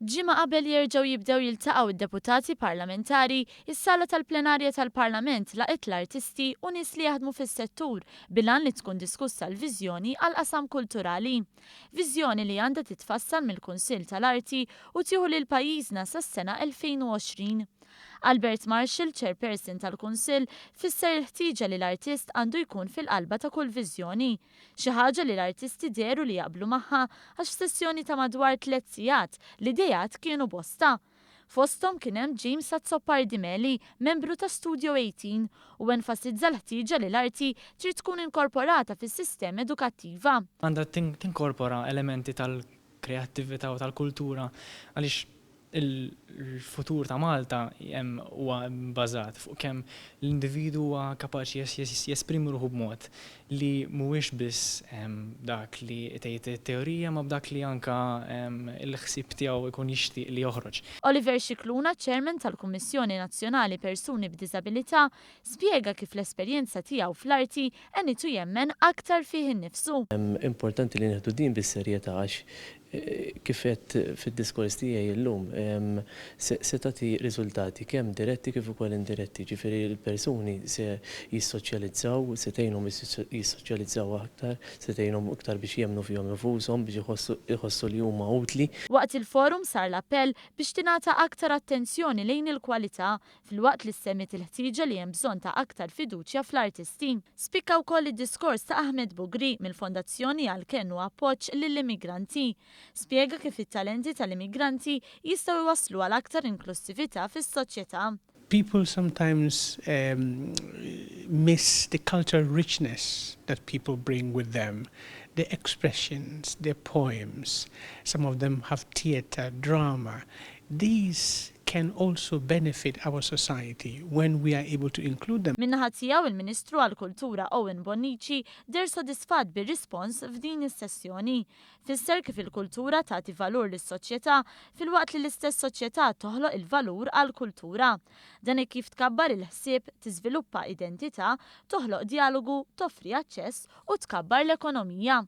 Ġimgħa qabel jerġgħu jibdew jiltaqgħu d-deputati parlamentari, is-sala tal-plenarja tal-Parlament laqgħet l-artisti u nies li jaħdmu fis-settur bil-għan li tkun diskussa l-viżjoni għall-qasam kulturali. Viżjoni li għandha titfassal mill-Kunsill tal-Arti u tieħu lil pajjiżna sas-sena 2020. Albert Marshall, Chairperson tal-Kunsill, fisser il-ħtieġa li l-artist għandu jkun fil-qalba ta' kull viżjoni. Xi ħaġa li l-artisti dehru li jaqblu magħha għax f'sessjoni ta' madwar tliet sigħat, l-ideat kienu bosta. Fosthom kien hemm James Azzopardi Meli, membru ta' Studio 18, u enfasizza l-ħtieġa li l-arti trid tkun inkorporata fis-sistema edukattiva. Għandha tinkorpora elementi tal-kreattività u tal-kultura għaliex il-futur ta' Malta huwa bbażat fuq kemm l-individwu huwa kapaċi jesprimi ruħu b'mod li mhuwiex biss dak li tgħid it-teorija ma b'dak li anka l-ħsieb tiegħu jkun jixtieq li joħroġ. Oliver Scicluna, Chairman tal-Kummissjoni Nazzjonali Persuni b'Diżabilità, spjega kif l-esperjenza tiegħu fl-arti għenitu jemmen aktar fih innifsu. Importanti li nieħdu din bis-serjetà għax kif għedt fid-diskors tiegħi llum, se tagħti riżultati kemm diretti kif ukoll indiretti, ġifieri l-persuni se jissoċjalizzaw, se tgħinhom jissoċjalizzaw aktar, se tgħinhom iktar biex jemmnu fihom infushom, biex iħossu li huma utli. Waqt il-forum sar l-appell biex tingħata aktar attenzjoni lejn il-kwalità filwaqt li ssemmiet il-ħtieġa li hemm bżonn ta' aktar fiduċja fl-artisti. Spikka wkoll id-diskors ta' Ahmed Bugri mill-Fondazzjoni għal Kenn u Appoġġ lill-Immigranti. Spjega kif it-talenti tal-immigranti jistgħu jwasslu għal aktar inklussività fis-soċjetà. People sometimes miss the cultural richness that people bring with them, the expressions, their poems. Some of them have theatre, drama. These can also benefit our society when we are able to include them. Min-naħa tiegħu il-Ministru għall-Kultura Owen Bonnici deher sodisfatt bir-rispons f'din is-sessjoni. Fisser kif il-kultura tagħti valur lis-soċjetà filwaqt li l-istess soċjetà toħloq il-valur għall-kultura. Dan hekk kif tkabbar il-ħsieb, tiżviluppa identità, toħloq djalogu, toffri aċċess u tkabbar l-ekonomija.